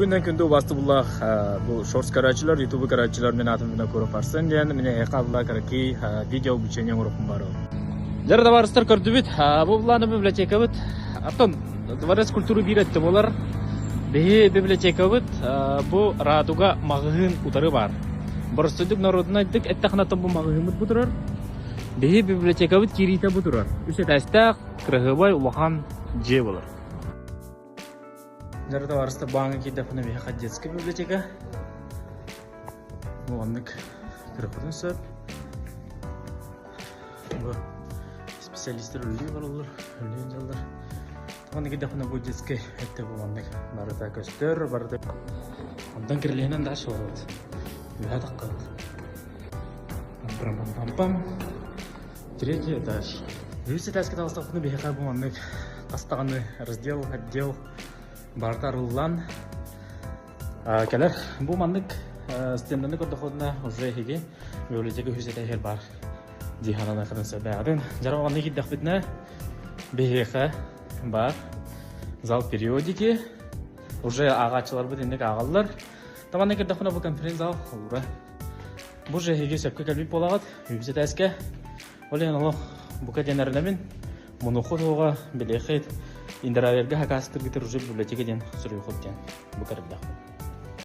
Күннэн күндү убаастыбыллаах бу шортс көрөөччүлэр, ютубу көрөөччүлэр мин аатым Винокуров Арсен диэн, мин эһиэхэ алла кыракий видео обучение оҥоруохпун баарым. Дьэ, табаарыстар көрдүбүт. Бу былааны библиотекабыт. Оттон дворец культуры биир өттө буолар. Биһи библиотекабыт бу Радуга маҕаһыын утары баар. Боростуйдук народнайдык эттэххинэ бу маҕаһыыммыт бу турар. Биһи библиотекабыт киириитэ бу турар. Үс этээстээх, кыраһыабай улахан дьиэ буолар. Дьэ, табаарыстар, бааҥҥа киирдэхпинэ биһиэхэ детскай библиотека. Бу оннук кырыппытын сөп. Бу специалистар үлэлии олороллор, үлэлии дьаллар. Онно киирдэхпинэ бу детскай өттө бу маннык барыта көстөр, барыта Онтон кирилиһинэн дальше барабыт. Үөһэ таххабыт. Пам-пам-пам-пам. Третий этаж. Үһүс этажка таҕыстахпына биһиэхэ бу маннык хас даҕаны раздел, отдел барыта арыллан кэлэр. Бу маннык стенданы көрдөххүтүнэ уже эһиги библиотека үһүс этажыгар баар дии сананыаххытын сөп. Бэйэҕитин дьарҕаҕаныы киирдэхпитинэ биһиэхэ баар зал периодики уже ааҕааччыларбыт инник ааҕаллар. Табанна кирдэхпинэ бу конференц-зал холура Бу же эһиги сөпкө кэлбит буолаҕыт, үһүс этээскэ. Ол иһин олох бука диэн эрэнэбин. Мунуху туоҕа билиэххит, индрайверга хакаастыргытыр уже библиотека диэн суруйуохут диэн бука эрэллээхпин.